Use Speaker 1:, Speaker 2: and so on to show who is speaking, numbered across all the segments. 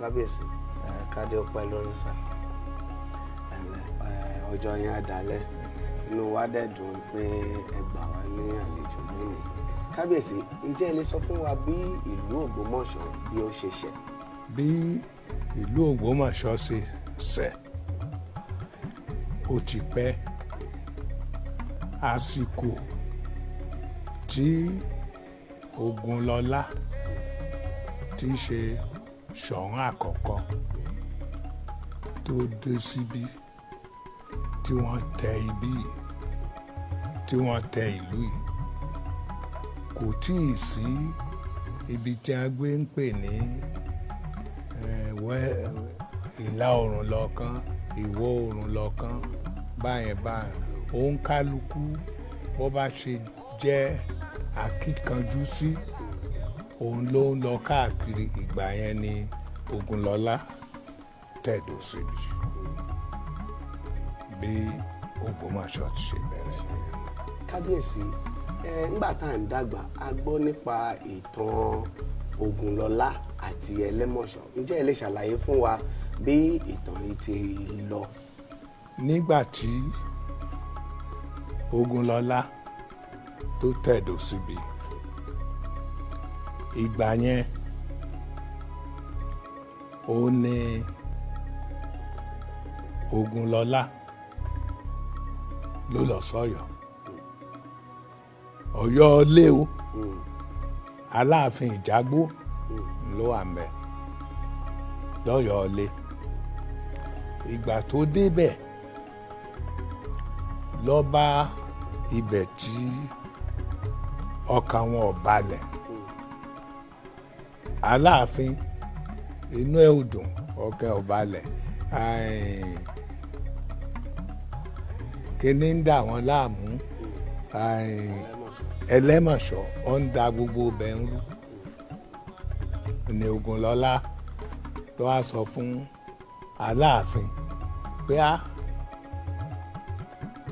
Speaker 1: Kábíyèsí, kádé ó pẹ́ lórí sà. Ọjọ́ yẹn á dalẹ̀, inú wa dẹ̀ dùn pé ẹ gbà wá ní àlejò lónìí. Kábíyèsí, ǹjẹ́ ẹ lè sọ fún wa bí ìlú Ògbómọ̀ṣọ́ bí ó ṣe ṣẹ̀?
Speaker 2: Bí ìlú Ògbómọ̀ṣọ́ ṣe ṣẹ̀, ó ti pẹ́. Àsìkò tí Ògúnlọlá tí í ṣe Ṣọ̀ún àkọ́kọ́ tó dé síbí, tí wọ́n tẹ ibí yìí, tí wọ́n tẹ ìlú yìí, kò tíì sí ibi tí a gbé ń pè ní ìlà oòrùn lọ́kàn, ìwọ̀ oòrùn lọ́kàn, báyẹn báyẹn. Òun kálukú bó bá ṣe jẹ́ akíkanjú sí òun ló ń lọ káàkiri. Ìgbà yẹn ni Ògúnlọlá tẹ̀dó síbi bí Ògbómọ̀ṣọ́ ti ṣe bẹ̀rẹ̀.
Speaker 1: Kábíyèsí, ńgbà tá à ń dàgbà a gbọ́ nípa ìtàn Ògúnlọlá àti Ẹlẹ́mọ̀ṣọ́. Ǹjẹ́ ẹ lè ṣàlàyé fún wa bí ìtàn yìí ti lọ?
Speaker 2: Nígbà tí Ògúnlọlá tó tẹ̀dó síbi, ìgbà yẹn ó ní Ògúnlọlá ló lọ sọ́yọ́. Ọ̀yọ́ lé o, Aláàfin Ìjàgbó ló wà ńbẹ̀ lọ́yọ̀ọ́ lé. Ìgbà tó débẹ̀ ló bá ibẹ̀ tí ọkàn wọn ò balẹ̀. Aláàfin inú ẹ̀ ò dùn, ọkàn ò balẹ̀. Kíní ń dà wọ́n láàmú, Ẹlẹ́mọ̀ṣọ́ ó ń da gbogbo ibẹ̀ ń rú. Ní Ògúnlọlá ló wá sọ fún Aláàfin pé á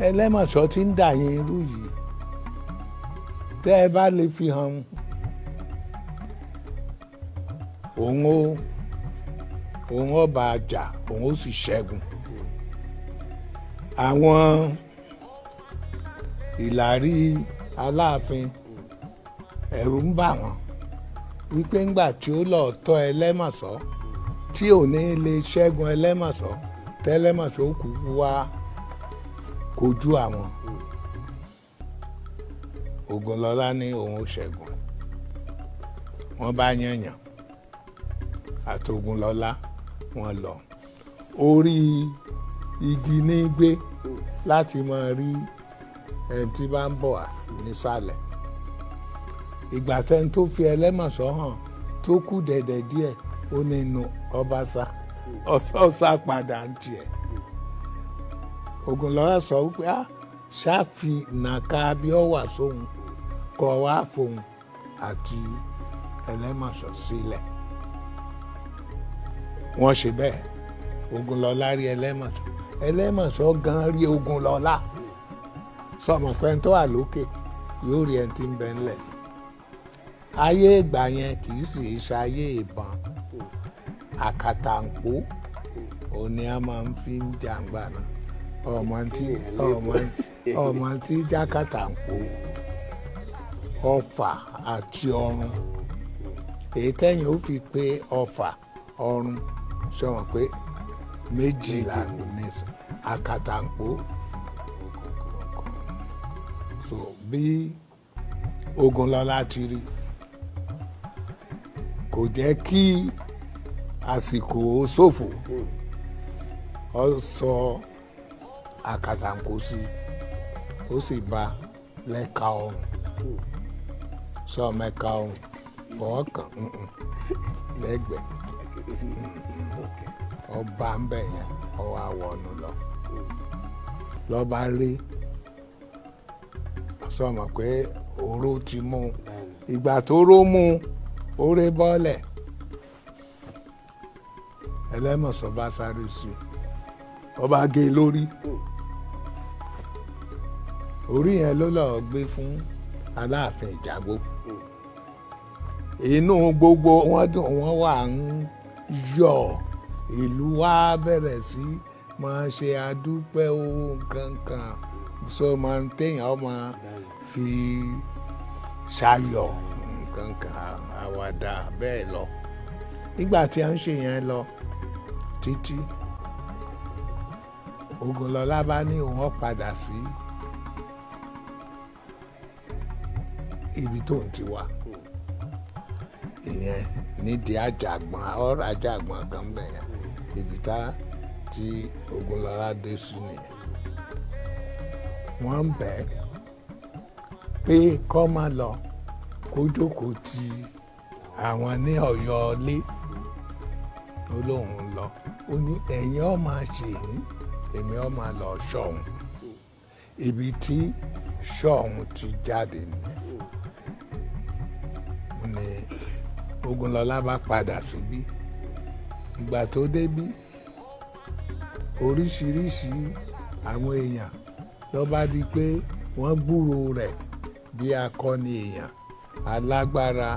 Speaker 2: Ẹlẹ́mọ̀ṣọ́ ti ń dà yín rú yìí, tẹ́ ẹ bá lè fi hàn òun ó bá jà, òun ó sì ṣẹ́gun. Àwọn ìlàrí Aláàfin ẹ̀rù ń bà wọ́n wípé ńgbà tí ó lọ tọ́ Ẹlẹ́mọ̀ṣọ́ tí ò ní lè ṣẹ́gun Ẹlẹ́mọ̀ṣọ́, tẹ́lẹ́mọ̀ṣọ́ kú wá kojú àwọn. Ògúnlọlá ní òun ó ṣẹ́gun. Wọ́n bá yànyàn àti Ògúnlọlá wọ́n lọ. Orí igi ní gbé láti máa rí ẹni tí bá ń bọ̀ wá nísàlẹ̀. Ìgbà tẹ́ni tó fi Ẹlẹ́mọ̀ṣọ́ hàn tó kù dẹ̀dẹ̀ díẹ̀, ó nínú ọba sá ọ̀sá padà ń tiẹ̀. Ògúnlọlá sọ wípé á ṣáfi nàka bí ó wà sóhun kọ wá fóun àti Ẹlẹ́mọ̀ṣọ́ sílẹ̀. Wọ́n ṣe bẹ́ẹ̀. Ògúnlọlá rí Ẹlẹ́mọ̀ṣọ́, Ẹlẹ́mọ̀ṣọ́ gan rí Ògúnlọlá. Sọmọ pé tó wà lókè yóò rí ẹni tí ń bẹ ńlẹ̀. Ayé ìgbà yẹn kì í sì ṣayé ìbọn, àkàtàǹpó òní a máa ń fi ń jàǹgbà náà. Ọmọ tí jákàtàǹpó, ọfà àti ọrun. Èyí tẹ́yìn ó fi pé ọfà ọrun, sọmọ pé méjìlá ní àkàtàǹpó. So bí Ògúnlọlá ti rí, kò jẹ́ kí àsìkò ṣòfò. Ó sọ àkàtàǹpó sí, ó sì bá lẹ́ka ọrùn. Sọ mẹ́ka ọrùn fọwọ́ kàn lẹ́gbẹ̀ẹ́ ọba ń bẹ̀ yẹn, ọwọ́ àwọnù lọ lọ́ba rí. Sọmọ pé oró ti mú. Ìgbà tó ró mú, ó ré bọ́lẹ̀. Ẹlẹ́mọ̀ṣọ́ bá sáré sí i, ọba gé lórí. Orí yẹn ló lọ́ọ́ gbé fún Aláàfin Ìjàgbó. Inú gbogbo wọn dùn, wọ́n wà ń Yọ̀, ìlú wa bẹ̀rẹ̀ sí máa ṣe àdúpẹ́ owó kankan, so máa ń téèyàn máa fi ṣayọ̀ nǹkankan, àwàdà bẹ́ẹ̀ lọ. Nígbà tí a ń ṣe yẹn lọ títí, Ògúnlọlá bá ní òun ó padà sí ibi tó ń ti wá, ìyẹn nídìí Àjàgbọ̀n, ọ̀rọ̀ Àjàgbọ̀n kan bẹ̀ yẹn, ibi tá tí Ògúnlọlá dé sí nìyẹn. Wọ́n ń bẹ̀ pé kó má lọ, kó jókòó ti àwọn ní Ọ̀yọ́ ilé. Ó lóun lọ, ó ní ẹ̀yin ó máa ṣe yín, èmi ó máa lọ Ṣọ̀ún. Ibi tí Ṣọ̀ún ti jáde nìyẹn ni Ògúnlọlá bá padà síbí. Ìgbà tó débí, oríṣiríṣi àwọn èèyàn ló bá di pé wọ́n gbúròó rẹ̀ bí akọni èèyàn alágbára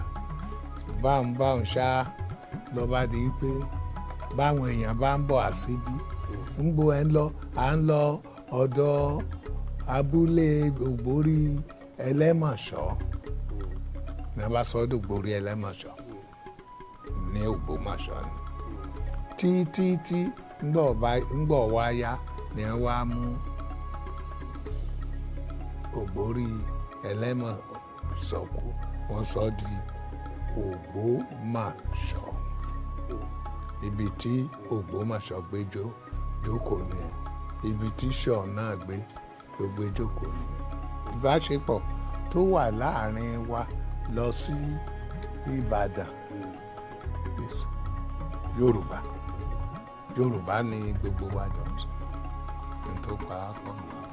Speaker 2: báńbáń ṣá. Ló bá di pé báwọn èèyàn bá ń bọ̀ àsíbí, ń bo ẹ̀ ń lọ, à ń lọ ọ̀dọ̀ abúlé Ògbórí Ẹlẹ́mọ̀ṣọ́. Ní a bá sọ ọ́ dògbórí Ẹlẹ́mọ̀ṣọ́ ní Ògbómọ̀ṣọ́ ni. Tí tí tí ńgbọ̀ wá yá ni wọ́n wá mú Ògbórí Ẹlẹ́mọ̀ṣọ́ kú, wọ́n sọ ọ́ di Ògbómọ̀ṣọ́. Ibi tí Ògbómọ̀ṣọ́ gbé jókòó nìyẹn, ibi tí Ṣọ̀ún náà gbé tó gbé jókòó nìyẹn. Ìbáṣepọ̀ tó wà láàrin wa lọ sí Ìbàdàn, Yorùbá Yorùbá ni gbogbo wa jọ ń sọ, ní tó pa á pọ̀ nìyẹn.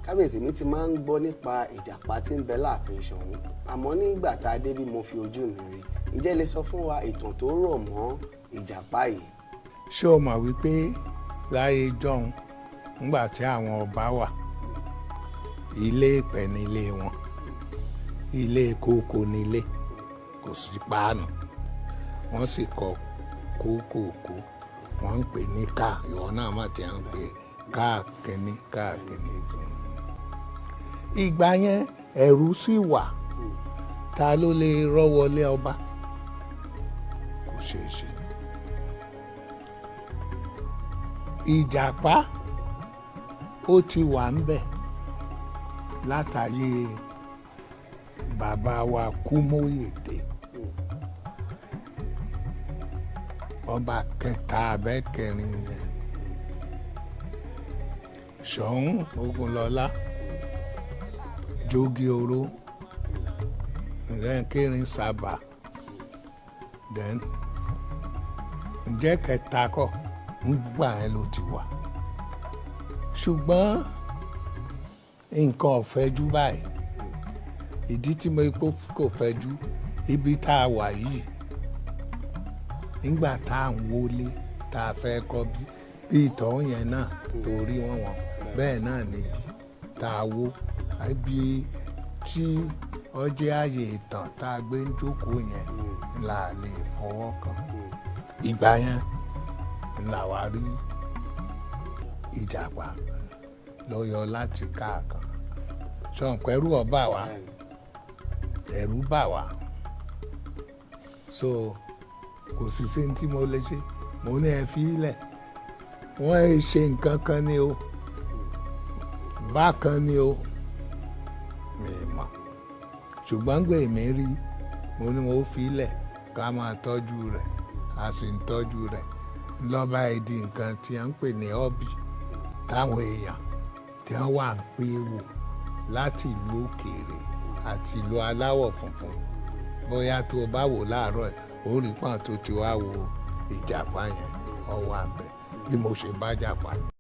Speaker 1: Kábíyèsí, mi ti máa ń gbọ́ nípa ìjàpá tí ń bẹ láàfin Ṣọ̀ún, àmọ́ nígbà tá a dé bí mo fi ojú mi rí. Ǹjẹ́ lè sọ fún wa ìtàn tó rọ̀ mọ́ ìjàpá yìí?
Speaker 2: Ṣé o mọ̀ wípé láyé jọ́hun, nígbà tí àwọn ọba wà, ilé ìpẹ́ nílé wọn, ilé kókó nílé, kò sí páànù, wọ́n sì kọ́ kókòkó, wọ́n ń pè ní káà. Ìwọ náà má ti ń pè káàkiri káàkiri. Ìgbà yẹn ẹ̀rù sì wà, ta ló lè rọ́ wọlé ọba? Kò ṣeé ṣe. Ìjàpá ó ti wà ń bẹ̀ látàyè bàbá wa Kúmóyèdé, ọba kẹta abẹ́kẹrin yẹn. Ṣọ̀ún Ògúnlọlá Jogi Oró, ǹjẹ́ Sábà, then ǹjẹ́ kẹta kọ́ ń gbà yẹn ló ti wà. Ṣùgbọ́n nǹkan ò fẹjú báyìí. Ìdí tí mo kò fẹjú, ibi tá a wà yìí, nígbà tá à ń wọlé tá a fẹ́ kọ́ bí ìtọ́ yẹn náà torí wọ́n wọ̀n bẹ́ẹ̀ náà níbi tá a wó, ibi tí ọjẹ́ ààyè ìtàn tá a gbé ń jókòó yẹn là lè fọwọ́ kàn. Ìgbà yẹn là wá rí ìjàpá lọ́yọ̀ láti káàkan. Ṣọ̀npẹ̀rù ọba wa, ẹ̀rù bà wá. So kò sì sí ní tí mo lè ṣe. Mo ní ẹ fi ilẹ̀, wọ́n ṣe nǹkan kan ni o, bákan ni o, mi mọ̀. Ṣùgbọ́n gbé mi rí, mo ní mo fi ilẹ̀ ká máa tọ́jú rẹ̀, a sì ń tọ́jú rẹ̀. Lọ́ba ìdí nǹkan tí a ń pè ní ọ́bì táwọn èèyàn tí wọ́n wà ń pè wò láti ìlú òkèèrè àti ìlú aláwọ̀ funfun. Bóyá tó o bá wò láàárọ̀ ẹ̀, ó rí pọ́n tó ti wá wo ìjàpá yẹn, ọwọ́ àbẹ̀ bí mo ṣe bá jàpá.